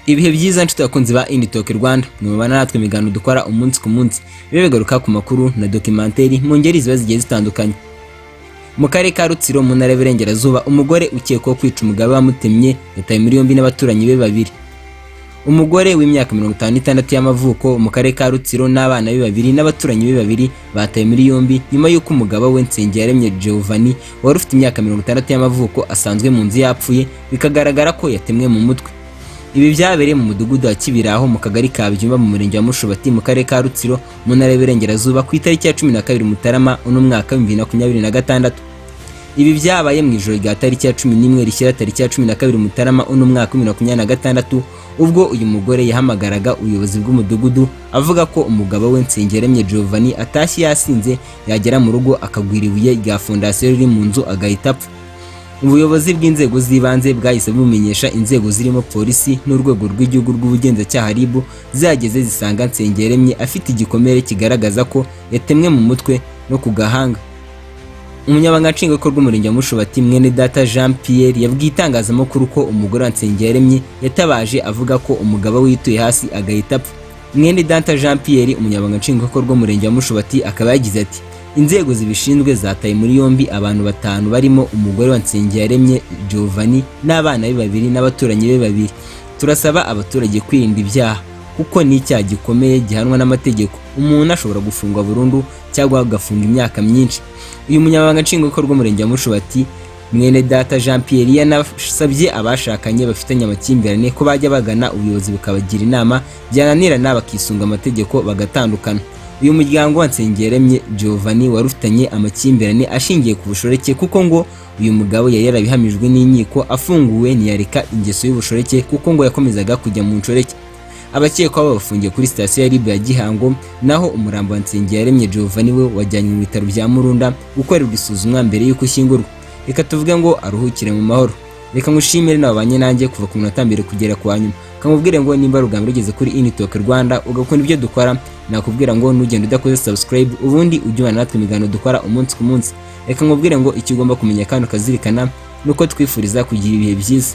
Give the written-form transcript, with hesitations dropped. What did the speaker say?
Ibihe byiza, nshuti bakunzi ba Initalk Rwanda, mubana natwe imigano dukora umunsi ku munsi, biba bigaruka ku makuru na documentary mu ngeri ziba zigiye zitandukanye. Mu karere ka Rutsiro, mu ntara y'Iburengerazuba, umugore ukekwaho kwica umugabo bamutemye yatawe muri yombi n'abaturanyi be babiri. Umugore w'imyaka 56 y'amavuko mu karere ka Rutsiro n'abana be babiri n'abaturanyi be babiri batawe muri yombi nyuma y'uko umugabo we, Nsengiyaremye Giovanni, wari ufite imyaka 60 y'amavuko, asanzwe mu nzu yapfuye, bikagaragara ko yatemwe mu mutwe. Ibi byabereye mu mudugudu wa Kibiraho, mu kagari ka Byumba, mu murenge wa Mushubati, mu karere ka Rutsiro, mu ntara y'Iburengerazuba, ku itariki ya 12 Mutarama uno mwaka 2026. Ibi byabaye mu ijoro rya tariki ya 11 rishyira tariki ya 12 Mutarama uno mwaka 2026, ubwo uyu mugore yahamagaraga ubuyobozi bw'umudugudu avuga ko umugabo we, Nsengiyaremye Giovanni, atashye yasinze, yagera mu rugo akagwira ibuye rya fondasiyo riri mu nzu agahita apfa. Ubuyobozi bw'inzego z'ibanze bwahise bumenyesha inzego zirimo polisi n'Urwego rw'Igihugu rw'Ubugenzacyaha, RIB. Zihageze zisanga Nsengiyaremye afite igikomere kigaragaza ko yatemwe mu mutwe no ku gahanga. Umunyamabanga Nshingwabikorwa w'umurenge wa Mushubati, Mwene Data Jean Pierre, yabwiye itangazamakuru ko umugore wa Nsengiyaremye yatabaje avuga ko umugabo we yituye hasi agahita apfa. Mwene Data Jean Pierre, umunyamabanga nshingwabikorwa w'umurenge wa Mushubati, akaba yagize ati: "Inzego zibishinzwe zataye muri yombi abantu batanu barimo umugore wa Nsengiyaremye Giovanni n'abana be babiri n'abaturanyi be babiri. Turasaba abaturage kwirinda ibyaha kuko ni icyaha gikomeye gihanwa n'amategeko. Umuntu ashobora gufungwa burundu cyangwa agafunga imyaka myinshi." Uyu munyamabanga nshingwabikorwa w'umurenge wa Mushubati, Mwene Data Jean Pierre, yanasabye abashakanye bafitanye amakimbirane ko bajya bagana ubuyobozi bukabagira inama, byananirana bakisunga amategeko bagatandukana. Uyu muryango wa Nsengiyaremye Giovanni wari ufitanye amakimbirane ashingiye ku bushoreke, kuko ngo uyu mugabo yari yarabihamijwe n'inkiko, afunguwe ntiyareka ingeso y'ubushoreke kuko ngo yakomezaga kujya mu nshoreke. Abakekwaho bafungiye kuri sitasiyo ya RIB ya Gihango, naho umurambo wa Nsengiyaremye Giovanni we wajyanywe mu bitaro bya Murunda gukorerwa isuzumwa mbere y'uko ushyingurwa. Reka tuvuge ngo aruhukire mu mahoro. Reka ngushimire nawe wabanye nanjye kuva ku munota mbere kugera ku wa nyuma. Kamubwire ngo nimba rugamba rugeze kuri Initalk Rwanda ugakunda ibyo dukora, nakubwira ngo nugenda udakoze subscribe, ubundi ujye ubana natwe imiganiro dukora umunsi ku munsi. Reka nkubwire ngo icyo ugomba kumenya kandi ukazirikana nuko twifuriza kugira ibihe byiza.